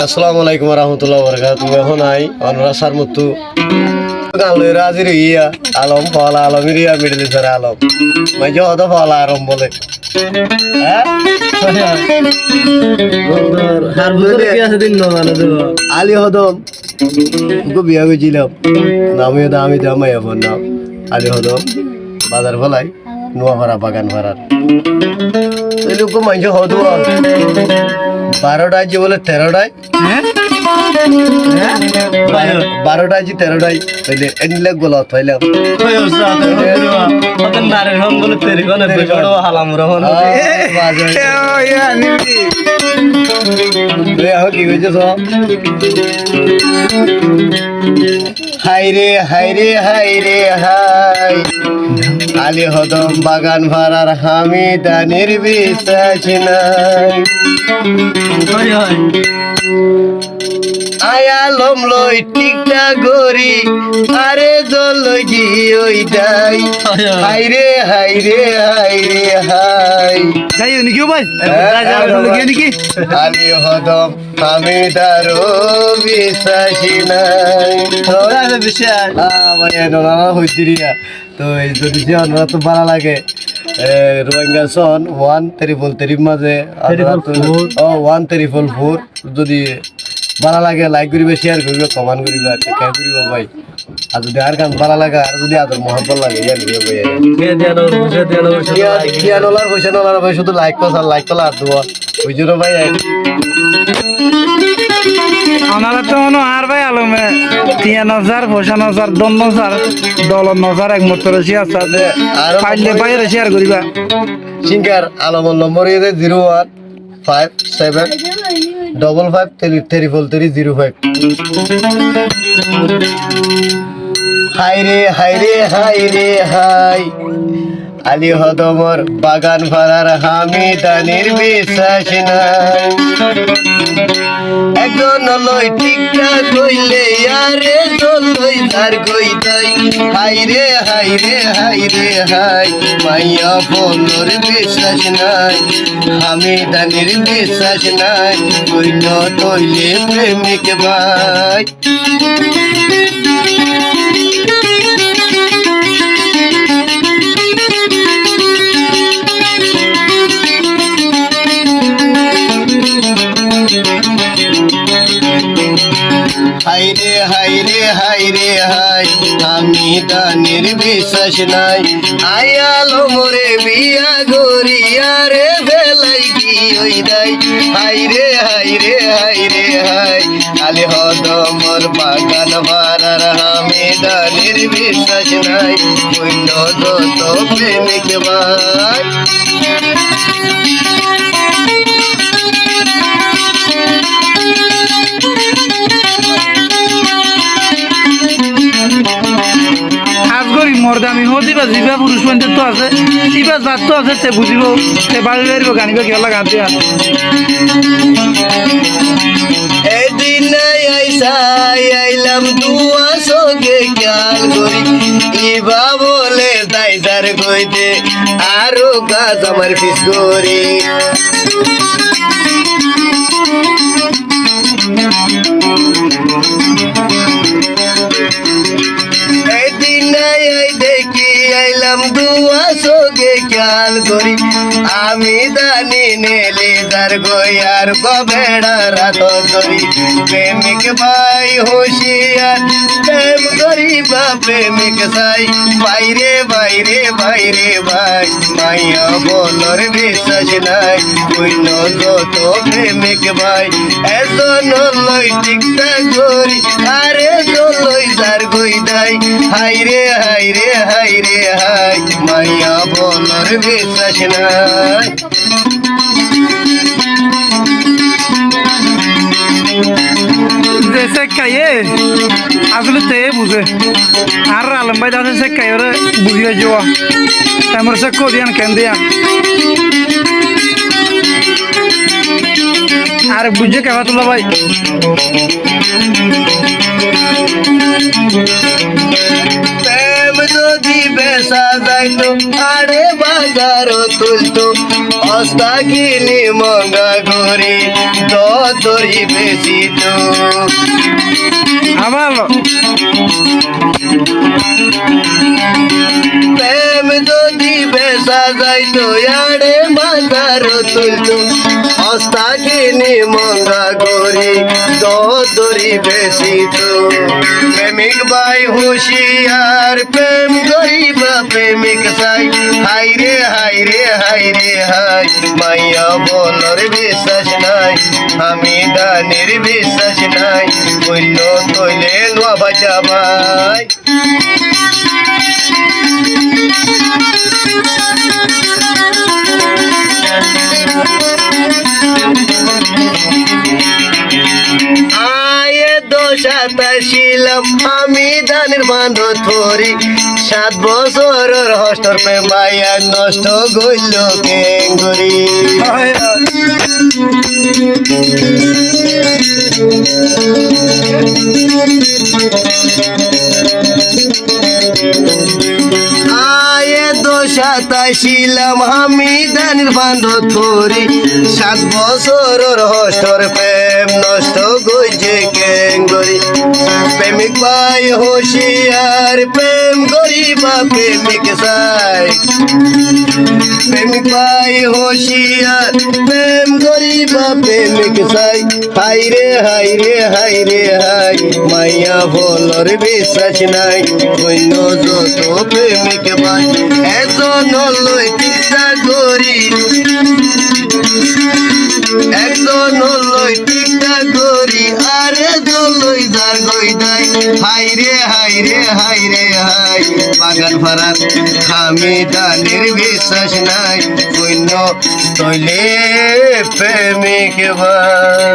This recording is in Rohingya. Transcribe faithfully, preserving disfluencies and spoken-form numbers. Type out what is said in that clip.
Assalamu alaikum warahmatullahi wabarakatuhu. Ehón añí onorár sámne ot gan loi házir óiyi, Alom, foóla Alom, iriya Middle East or Alom. Maincé hoó de foóla Alom bóle. Há? Bondor, har bondor ki asé din no zane de. Ali Hodom. Uggwá biya goijjílam. Nam óiye de Amida, maiyafuar nam Ali Hodom. Bazar Félai, Nuafara, Bagan Farar. Tóile uggwá maincé hoó de, baró dhai aijjé bóle teró dhai. Há? Há? Baró, baró dhai aijjé teró dhai. Tóile endilla golot failam. Ói, ustad, ói, ói, ói, ói, narer hon bóle teri hon, teri hon. Bóle halamura hon. Ah, bazar. Ói, ói, ói, ói. Tói ehón ki hoiyé só? Háire, háire, háire, hái. Ali Hodom Bagan Farar Hamidanir bissac nái. Ói, ói. Añí Alom loi thík-thák gorí, are zon loi giyói dái. Ói, ói. Háire, háire, háire, hái. Dái ói niki ó bái? Há, dái, dái, dái, dái, dái, dái. Niki? Ali Hodom Hamidaró bissac nái. Dái, dái, bissac. Ah, bái, e, no, no, no, hoití riya. Tói zodi ze onoráttu bála lage, e, Rohingya son one triple three r mazé, triple four. Ó, one triple four, zodi bála lage, like goríba, share goríba, comment goríba, share goríba bái. Ar zodi añár gan bála lage, ar zodi ador muhábbot lage, yián goríba bái. Tiañ, tiañ nolar, foicá tiañ nolar, foicá tiañ nolar, foicá nolar, bái, cúdu like goríba, like goríba, ar duwa. Buijjó né bái? Onoráttu hono añár bái Alome tiañ no sar, foicá no sar, dón no sar, dolot no sar, ekmatro share sar. Ar faille bái ore share goríba. Singer Alomor nombor óiye de zero one five seven double five three triple three zero five. Háire, háire, háire, hái. Ali Hodomor Bagan Farar Hamidanir bissac nái. Ekzon loi thík-thák óile are zon loi zargói dái. Háire, háire, háire, hái. Maiyafuonor bissac nái. Hamidanir bissac nái. Foinno óile premik bái. Háire, háire, háire, hái, Hamidanir bissac nái. Añí Alomre biya gorí are félai giyói dái. Háire, háire, háire, hái. Ali Hodomor Bagan Farar Hamidanir bissac nái. Foinno zoto premik bái. Hás gorí mordami hoóde íba zibá furuc fuaintottu asé, íba zattú asé, te buzibó, te báfi faribó gan íba kiyólla gañdde yián. Edin añí aisái, ailam duwa sóge kiyál gorí, íba bóle zai zargói de, aró gaz amar fis gorí. Edin añí dekí ailam duwa sóge kiyál gorí, Amidani neli zargói ar uggwá beçar átot dóri. Premik bái huciyar, prem goríba premik sái. Bái re bái re bái re bái, maiyafuonor bissac nái. Foinno zoto premik bái, ezon loi thík-thák gorí, arezon loi zargói dái. Háire, háire, háire, hái, maiyafuonor bissac nái. Ze sékkaye asóle te buzé. Añárar Alom bái de asé sékkayoré buzí faijjé. Te mor sékka diyan ken diyan. Ar buijjé Kefatulla bái. Prem zodi besa zaito, añáre bazarot tuilto. Hosta kini monga gori, dor dori besi to. Abar prem zodi besa zaito, yare bazarot tulto. Hosta kini monga gori, dor dori besi to. Premik bái huciyar, prem goriba premik sai. Háire, háire, háire, hái. Maiyafuwar biccác nai, hamidanir biccác nai. Foinno toile no bacá bái. Añí e docat acilam, hamidanir bandot fori. Sát bosóror hostor prem bái añár nosto goilló kengori. Añí e docat acilam, hamidanir bandot fori. Sát bosóror hostor prem nosto goijjé kengori. Premik bái huciyar, prem goriba premik sai. Premik bái huciyar, prem goriba premik sai. Háire, háire, háire, hái. Maiyafuwar biccác nai, foinno zoto premik bái. Ekzonor loi thík thák gori, ekzonor loi thík thák gori, arezon loi zargoi dái. Háire, háire, háire, hái. Bagan farar hamidanir biccác nai, foinno toile premik bái.